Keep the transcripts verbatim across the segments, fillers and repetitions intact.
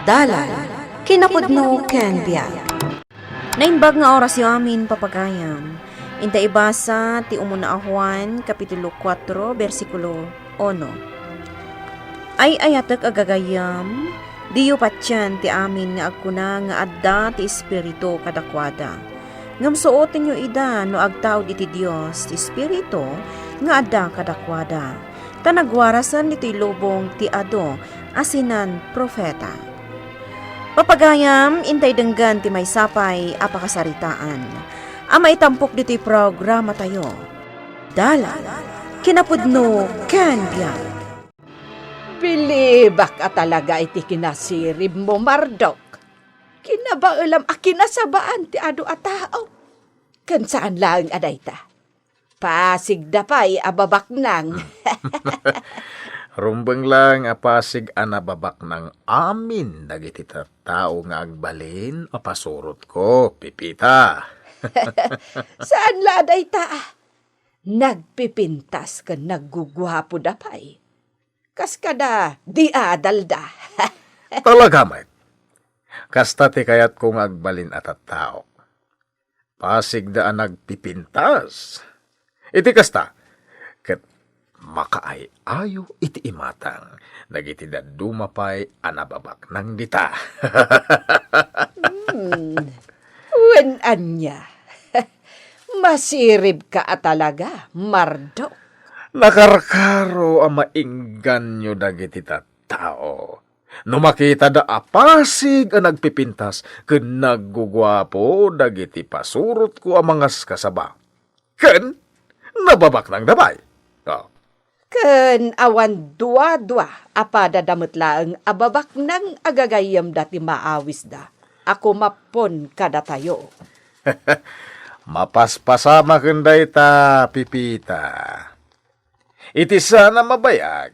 Dalan, kinapudno ken biag. Naimbag nga orasyo amin, papagayam. Inta ibasa ti umuna a Juan, Kapitulo kuatro, bersikulo uno. Ay-ayatek a gagayyem, diyo patien ti amin nga agkuna nga adda ti Espiritu kadakuada. Ngem suotenyo ida no agtaud iti Dios ti Espiritu nga adda kadakuada. Ta nagwarasen ditoy lubong ti adu a sinan profeta. Papagayam, intay denggen ti maysa pay a pakasaritaan a maitampok ditoy programatayo. Dalan, kinapudno ken biag. Bilibak a talaga iti kinasiribmo, Mardok. Kinabaelam a kinasabaan ti adu a tao. Ken saan laeng a dayta. Pasigda pay a babaknang. Rumbeng laeng a pasig a nababaknang amin dagiti tattao nga agbalin a pasurotko, Pipita. Saan la a dayta, a? Nagpipintas ken nagguguapoda pay. Kas kada di adalda. Talaga met. Kasta ti kayatko nga agbalin a tattao. Pasigda a nagpipintas. Iti kasta, ket makaay-ayo iti imatang dagiti dadduma pay a nababaknang dita. Hmm. Wen ania? Masiribka a talaga, Mardok. Nakarkaro a mainganyo dagiti tattao. No makitada a pasig a nagpipintas ken nagguguapo dagiti pasurotko a mangaskasaba, ken nababaknangda pay. Oh. Ken awan duadua a padada met laeng a babaknang a gagayyemda ti maawisda a kumappon kadatayo. Mapaspasama ken dayta, Pipita. Iti saan a mabayag,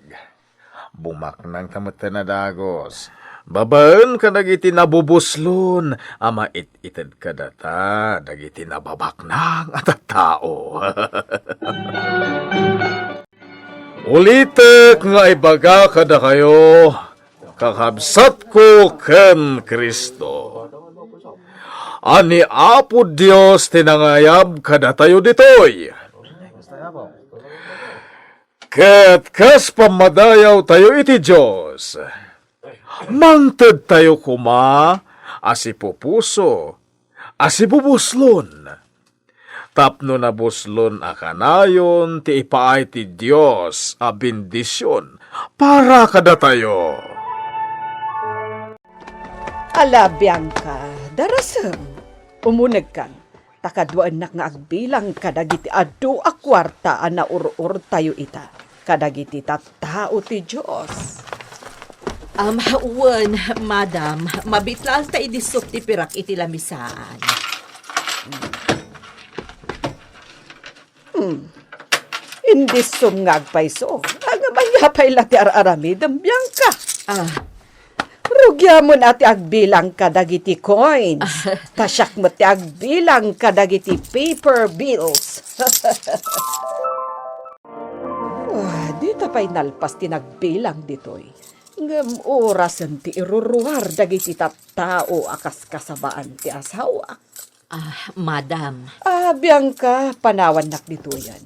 bumaknangta met a dagus, babaen kadagiti nabubuslon a mait-ited kadata dagiti nababaknang a tattao. Ulitek nga ibaga kadakayo, kakabsatko ken Cristo, a ni Apo Dios ti nangayab kadatayo ditoy. Ket kas pammadayawtayo iti Dios, mangtedtayo koma a sipupuso, a sibubuslon, tapno nabuslon a kanayon ti ipaay ti Dios a bendision para kadatayo. Ala, Bianca, darasem. Umunegkan. Ta kaduaennak nga agbilang kadagiti adu a kuarta a naur-urtayo ita kadagiti tattao ti Dios. Am, wen, madam, mabiit laeng ta idissop ti pirak iti lamisaan. Hmm. Indissom nga agpayso. Ngem ania pay la ti ar-aramidem, Bianca? Ah. Rugiamon a ti agbilang kadagiti coins. Ah. Ta siak met ti agbilang kadagiti paper bills. Ah, dita pay nalpas ti nagbilang ditoy. Ngem orasen ti iruruar dagiti tattao a kaskasabaan ti asawak. Ah, madam. Ah, Bianca, panawannak ditoyen.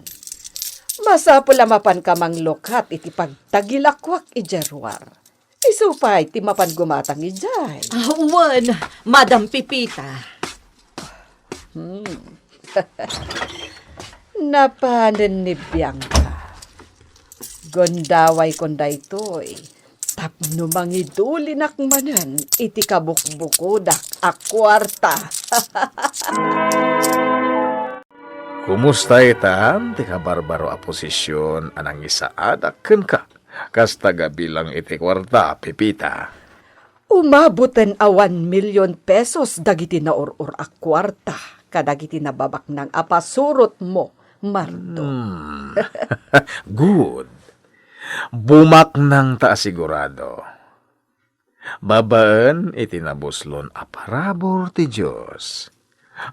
Masapul a mapanka manglukat iti pagtagilakoak idiay ruar. Isu pay ti mapan gumatang idiay. Ah, wen, Madam Pipita. Hmm. Napanen ni Bianca. Gundaway kon daytoy tapno mangidulinak manen iti kabukbukodak a kuarta. Kumusta itan ti kabarbaro a posision a nangisaadak kenka? Kas tagabilang iti kuarta, Pipita. Umaboten a one million pesos dagiti naur-or a kuarta kadagiti nababaknang a pasurotmo, Mardo. Hmm. Good. Bumaknangta a sigurado. Babaen iti nabuslon a parabur ti Dios.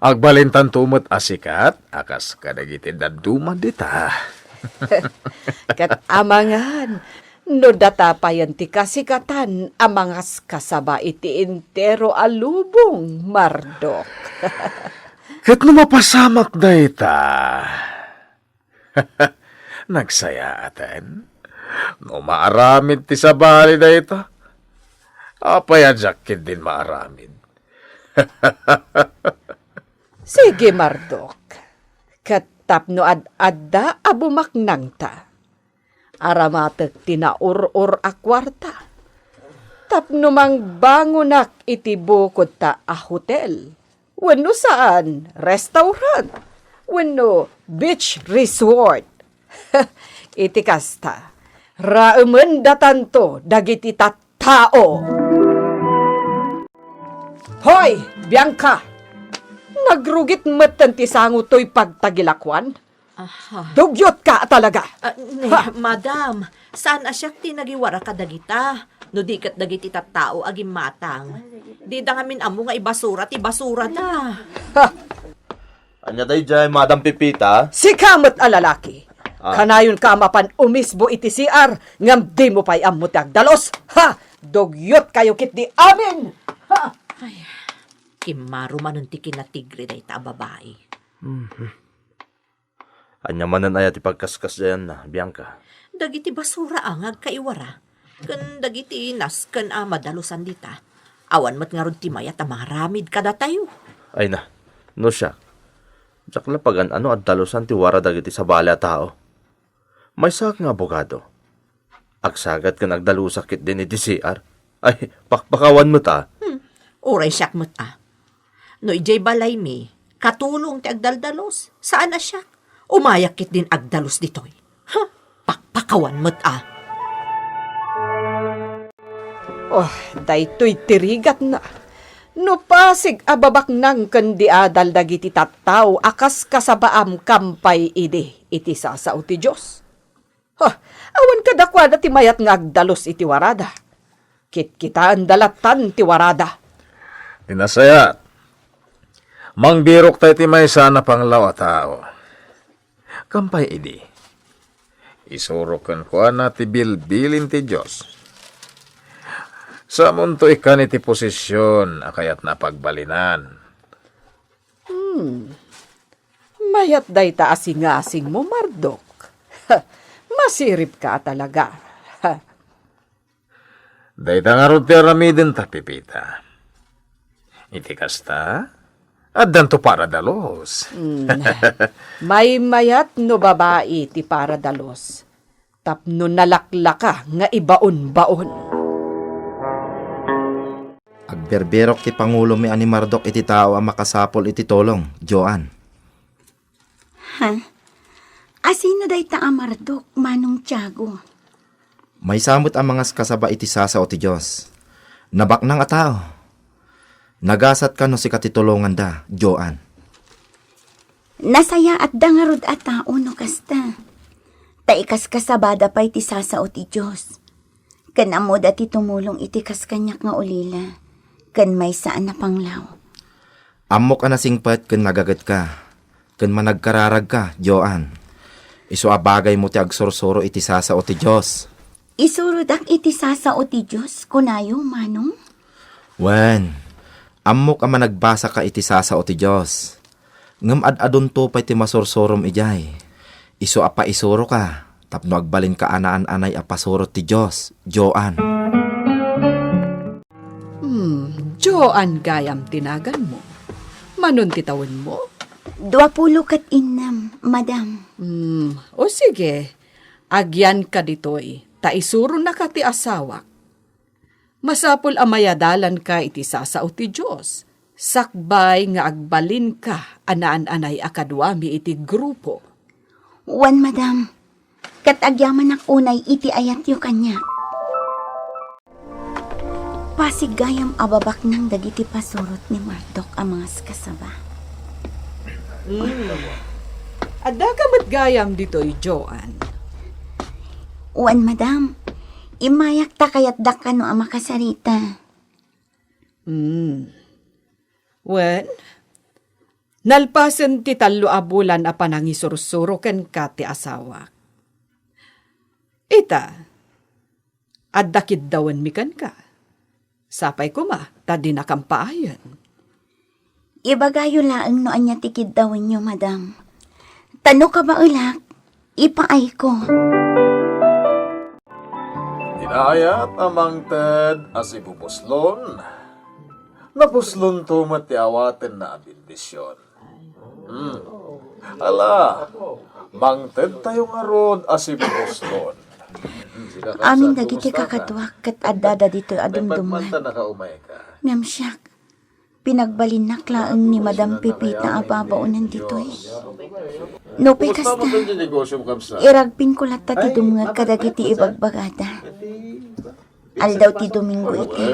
Agbalintanto met a sikat a kas kadagiti dadduma dita. Ket amangan, No data payen ti kasikatan a mangaskasaba iti entero a lubong, Mardok. Ket no mapasamak dayta, nagsayaaten? No maaramid ti sabali dayta, apay a diak ketdin maaramid? Sige, Mardok. Ket tapno ad-adda a bumaknangta, aramatek ti naur-or a kuarta tapno mangbangonak iti bukodta a hotel, wenno saan, restaurant, wenno beach resort. Iti kasta, raemendatanto dagiti tattao. Hoy, Bianca! Nagrugit metten ti sango toy pagtagilakuan. Aha. Dugyotka a talaga! Ah, ne, Ha! Madam, saan a siak ti nagiwara kadagita? No di ket dagiti tattao a gimmatang, dida ngamin ammo nga ibasura ti basurada. Ha! Ania daydiay, Madam Pepita? Sika met a lalaki! Ah. Kanayonka a mapan umisbo iti C R, ngem dimo pay ammo ti agdalus? Ha! Dugyotkayo ketdi amin! Ha! Ay, kimmaro manen ti kinatigri dayta a babai. Mhm. Ania manen aya ti pagkaskasdiayenna, Bianca? Dagiti basura a nga agkaiwara, ken dagiti nasken a madalusan dita. Awan met ngarud ti mayat a mangaramid kadatayo. Ay na, no siak, diak la pagan-ano a dalusan ti wara dagiti sabali a tao. Maysaak nga abogado. Agsagad ken agdalusak ketdin iti C R. Ay, pakpakawan met a. Hmm. Uray siak met a. No idiay balaymi, katulong ti agdaldalus, saan a siak. Umayak ketdin agdalus ditoy. Huh, pakpakawan met a. Oh, daytoy ti rigatna. No pasig a babaknang ken di adal dagiti tattao a kas kasabaam kampay idi iti sasao ti Dios. Ha, awan kadakuada ti mayat nga agdalus iti warada. Kitkitaenda lattan ti warada. Inasayat, mangbirokta iti maysa a napanglaw a tao. Kampay idi, isuro kenkuana ti bilbilin ti Dios. Samonto ikkan iti posisyon a kayatna a pagbalinan. Hmm. Mayat dayta a singasingmo, Mardok. Masiribka a talaga. Dayta ngarud ti aramidenta, Pepita. Iti kasta, addanto paradalos. Mm. Maymayat no babai ti paradalos, tapno nalaklaka nga ibaonbaon. Agberbirok ti pangulomi a ni Mardok iti tao a makasapul iti tulong, Joan. Ha? Asino dayta a Mardok, Manong Tiago? Maysa met a mangaskasaba iti sasao ti Dios. Nabaknang a tao. Nagasatka no sika ti tulonganda, Joan. Nasayaatda ngarud a tao no kasta. Ta ikaskasabada pay ti sasao ti Dios. Ken ammoda ti tumulong iti kas kaniak nga ulila, ken maysa a napanglaw. Ammok a nasingpet ken nagagetka, ken managkararagka, Joan. Isu a bagaymo ti agsursuro iti sasao ti Dios. Isurodak iti sasao ti Dios, kunayo, Manong? Wen, ammok a managbasaka iti sasao ti Dios. Ngem ad-adunto pay ti masursurom idiay. Isu a paisuroka tapno agbalinka a naan-anay a pasuro ti Dios, Joan. Hmm, Joan gayam ti naganmo. Manon ti tawenmo? Duapulo ket innem, madam. Hmm, o sige. Agyanka ditoy, ta isuronaka ti asawak. Masapul a mayadalanka iti sasao ti Dios, sakbay nga agbalinka a naan-anay a kaduami iti grupo. Wen, madam, ket agyamanak unay iti ayatyo kaniak. Pasig gayam a babaknang dagiti pasurot ni Mardok a mangaskasaba. Mm. Addaka met gayam ditoy, Joan? Wen, madam. Immayak ta kayatdak kano a makasarita. Mm. Wen, nalpasen ti tallo a bulan a panangisursuro kenka ti asawak. Ita, Adda kiddawenmi kenka. Sapay koma ta dinakam paayen. Ibagayo laeng no ania ti kiddawenyo, madam. Ta no kabaelak, ipaayko. Dinayat a mangted a sibubuslon, nabuslonto met ti awatenna a bendision. Hmm. Ala, mangted tayo ngarud a sibubuslon. Amin dagiti kakaduak ket addada ditoy a dumdumngeg. Ngem siak, pinagbalinnak laeng ni Madam Pepita a babaonen ditoy. Nupay kasta, iragpinko latta ti dumngeg kadagiti ibagbagada. Aldaw ti Domingo iti.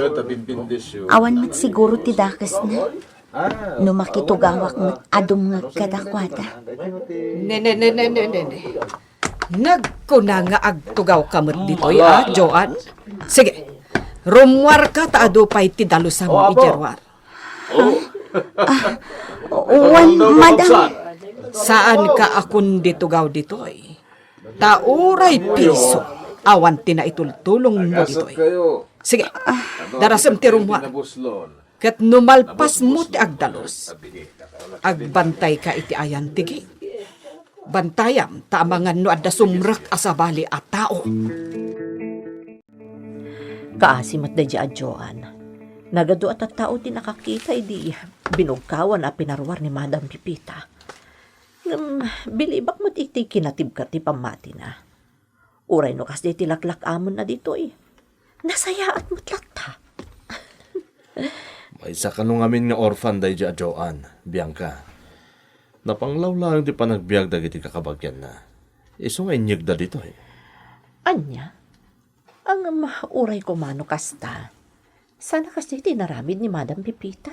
Awan met siguro ti dakesna. No makitugawak met a dumngeg kadakuada. Ne, ne, ne, ne, ne, ne, ne. Nagkuna nga agtugawka met ditoy, a, Joan? Sige, rummuarka ta adu pay ti dalusam idiay ruar. Ah, wen, madam. Saanka a kundi tugaw ditoy. Ta uray piso, awan ti naitultulongmo ditoy. Sige, darasem ti rummuar. Ket no malpasmo ti agdalus, agbantayka iti ayan ti gate. Bantayam ta amangan no adda sumrek a sabali a tao. Kaasi met daydi a Joan. Nagadu a tattao ti nakakita idi binugkawan a pinaruar ni Madam Pepita. Ngem bilibak met iti kinatibka ti pammatina. Uray no kasdiay ti laklak-amenna ditoy, nasayaat met latta. Maysa kano ngamin nga orphan daydi a Joan, Bianca. Napanglaw laeng ti panagbiag dagiti kakabagianna. Isu nga inyegda ditoy. Ania? Ngem uray koma no kasta, saan a kasdiay ti inaramid ni Madam Pepita?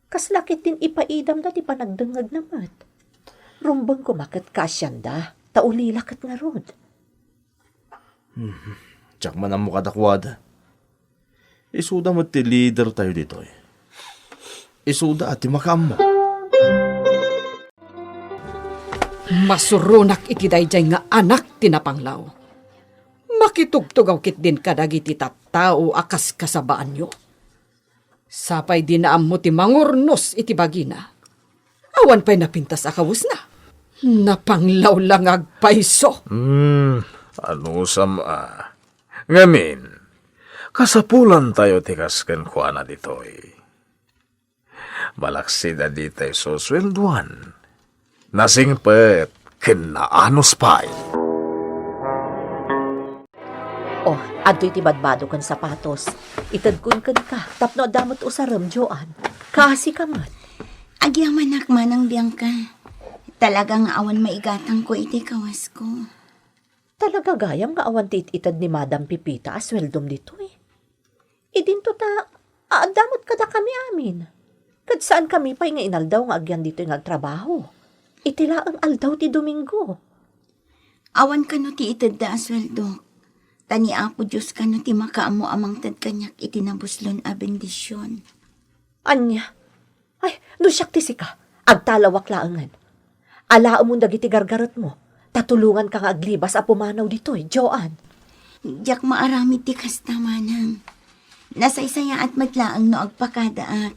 Kasla ketdin ipaidamda ti panagdengngegna met. Rumbeng koma ket kaasianda, ta ulila ket ngarud. Hmm, diak man ammo kadakuada. Isuda met ti leader tayo ditoy. Isuda ti makaammo. Masuronak iti daydiay nga anak ti napanglaw. Makitugtugaw ketdin kadagiti tattao a kaskasabaanyo. Sapay dina ammo ti mangurnos iti bagina. Awan pay napintas a kawesna. Napanglaw la nga agpayso. Hmm, anusam a. Ngamin, kasapulantayo ti kas kenkuana ditoy. Malaksid a ditay susueldoan, nasingpet ken naanus pay. Oh, adtoy ti badbado ken sapatos. Itedkon kenka tapno adda met usarem, Joan. Kaasika met. Agyamanak, Manang Bianca. Talaga nga awan maigatangko iti kawasko. Talaga gayam nga awan ti it-ited ni Madam Pepita a sueldom ditoy. Idinto ta adda met kadakami amin. Ket saankami pay nga inaldaw nga agyan ditoy nga agtrabaho. Iti laeng aldaw ti Domingo. Awan kano ti itedda a sueldok. Ta ni Apo Dios kano ti makaammo a mangted kaniak iti nabuslon a bendision. Ania? Ay, no siak ti sika, agtalawak laengen. Alaemon dagiti gargaretmo, ta tulonganka nga aglibas a pumanaw ditoy, Joan. Diak maaramid ti kasta, Manang. Nasaysayaat met laeng no agpakadaak.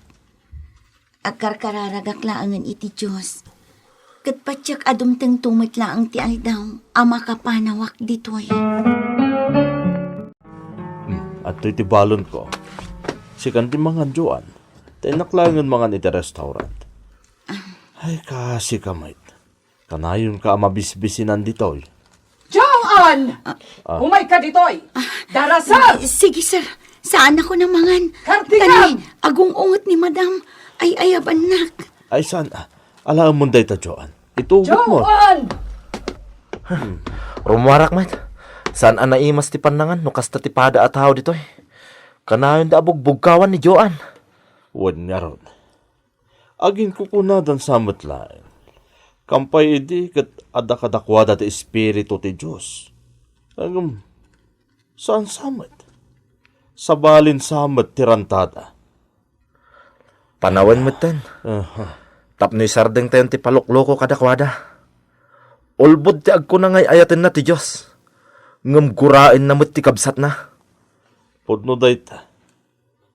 Agkarkararagak laengen iti Dios. Ket patiek a dumtengto met laeng ti aldaw a makapanawak ditoy. Hmm, adtoy ti balonko. Sikan ti mangan, Joan. Ta innak laengen mangan iti restaurant. Ay, kaasika met. Kanayonka a mabisbisinan ditoy. Joan! Ah. Umayka ditoy! Darasam! Sige, sir. Saanakon a mangan. Kartikam! Tani, agung-unget ni Madam. Ay-ayabannak. Ay, saan? Ah, alaemon dayta, Joan. Itugot mo. Joan! Hmm. Rummuarak met. Saan a naimas ti pannangan no kasta ti pada a tao ditoy. Kanayonda a bugbugkawan ni Joan. Wen ngarud. Aginkukunadan sa met laeng. Kampay idi ket adda kadakuada ti Espiritu ti Dios. Ngem, saan sa met? Sabalin sa met ti rantada. Panawen metten. Aha. Tapno isardengtayon ti palukloko kadakuada. Ulbod ti agkuna nga ay-ayatenna ti Dios. Ngem guraenna met ti kabsatna. Pudno dayta.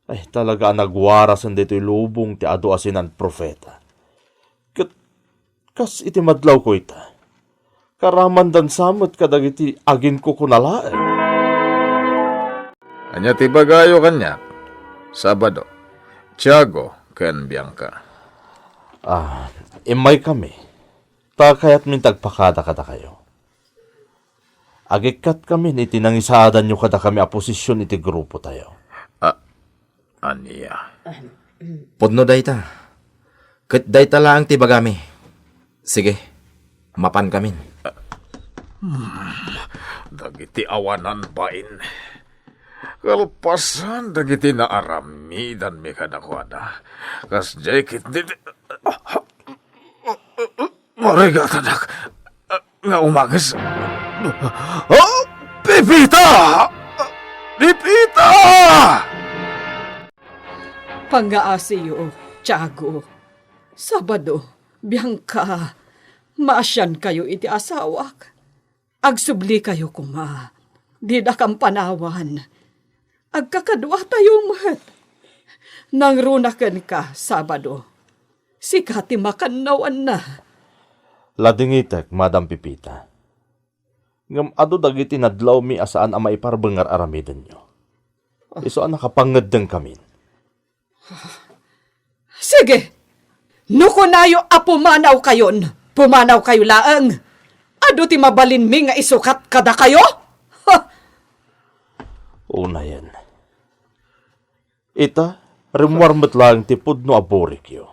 Ay, talaga a nagwarasen ditoy lubong ti adu a sinan-profeta. Ket kas iti madlawko ita, karamandan sa met kadagiti aginkukuna laeng. Ania ti ibagayo kaniak, Sabado, Tiago, ken Bianca? Ah, immaykami, ta kayatmin ti agpakada kadakayo. Agikkatkami iti nangisaadanyo kadakami a posision iti grupotayo. A-, ania? Pudno dayta. Ket dayta laeng ti ibagami. Sige, mapankamin. Hmm, dagiti awanan bain. Kalpasan dagiti naaramidanmi kadakuada. Kasdiay ketdi ti, marigatadak nga umanges. Ah, Pepita! Pepita! Pangngaasiyo, Tiago. Sabado, Bianca, maasiankayo iti asawak. Agsublikayo koma. Didakam panawan. Agkakaduatayo met. Nangruna kenka, Sabado. Sika ti makannawanna. Ladingitek, Madam Pepita. Ngem adu dagiti nadlawmi a saan a maiparbeng nga ar-aramidenyo. Isu a nakapangeddengkamin. Sige! No kunayo a pumanawkayon, pumanawkayo laeng. Adu ti mabalinmi nga isukat kadakayo? Ha! Unayen. Ita, rimmuar met laeng ti pudno a burikyo.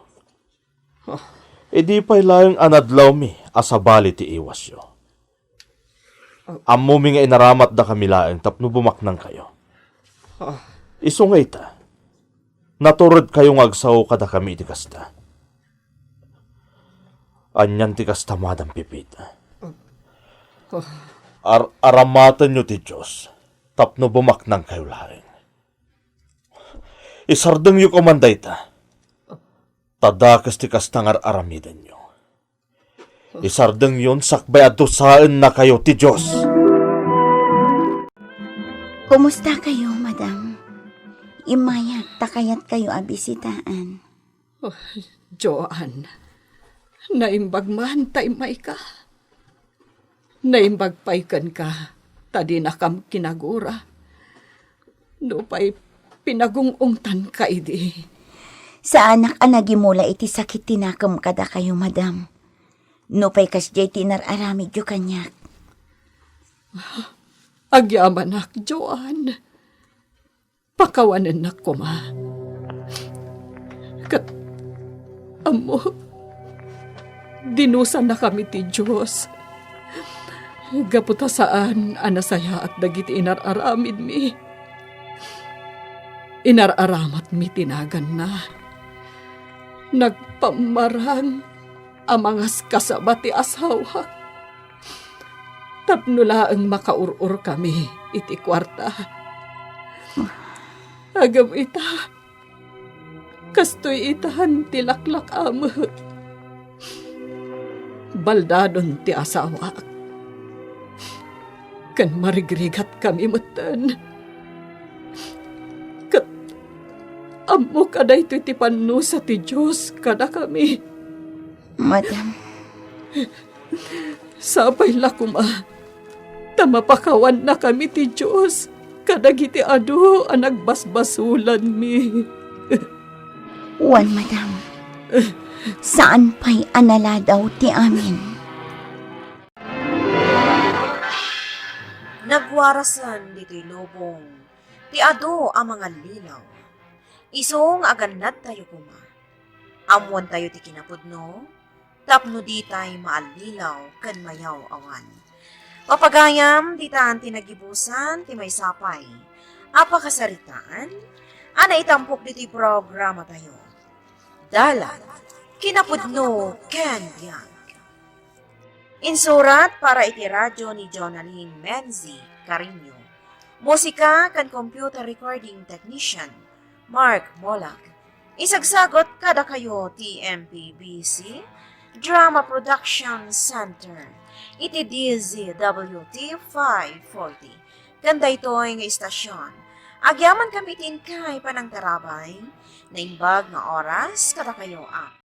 Idi pay laeng a nadlawmi a sabali ti iwasyo. Ammomi nga inaramatdakami laeng tapno bumaknangkayo. Isu nga ita, naturedkayo nga agsao kadakami iti kasta. Anian ti kasta, Madam Pepita? Ar-, aramatenyo ti Dios tapno bumaknangkayo laeng. Isardengyo koman dayta. Ta dakes ti kasta nga ar-aramidenyo. Isardengyon sakbay a dusaennakayo ti Dios. Kumusta kayo, madam? Immayak ta kayat kayo a bisitaan. Oh, Joan, naimbag man ta immayka. Naimbag pay kenka, ta dinakam kinagura. Nupay pinagung-ungtanka idi. Saanak a nagimula iti sakit ti nakem kadakayo, madam. Nupay kasdiay ti inar-aramidyo kaniak. Agyamanak, Joan. Pakawanennak koma. Ket, ammo, dinusannakami ti Dios. Gapu ta saan a nasayaat dagiti inar-aramidmi. Inar-aramatmi ti naganna. Nagpammarang a mangaskasaba ti asawak. Tapno laeng makaur-urkami iti kuarta. Ngem ita, kastoy itan ti laklakamek. Baldadon ti asawak. Ken marigrigatkami metten. Ket ammok a daytoy ti pannusa ti Dios kadakami. Madam. Sapay la koma ta mapakawannakami ti Dios kadagiti adu a nagbasbasolanmi. Wen, madam. Saan pay a naladaw ti amin. Nagwarasen ditoy lubong ti adu a mangallilaw. Isu nga agannadtayo koma. Ammoentayo ti kinapudno tapno ditay maallilaw ken mayaw-awan. Papagayam, ditan ti nagibusan ti maysa pay a pakasaritaan a naitampok ditoy programatayo. Dalan, kinapudno ken biag. Insurat para iti radyo ni Jonalyn Menzi Cariño. Musika ken computer recording technician, Mark Molag. Isagsagut kadakayo ti M P B C Drama Production Center iti D Z W T five forty. Ken daytoy nga istasyon, Agyamankami ti inkay panangtarabay, naimbag nga oras kadakayo a.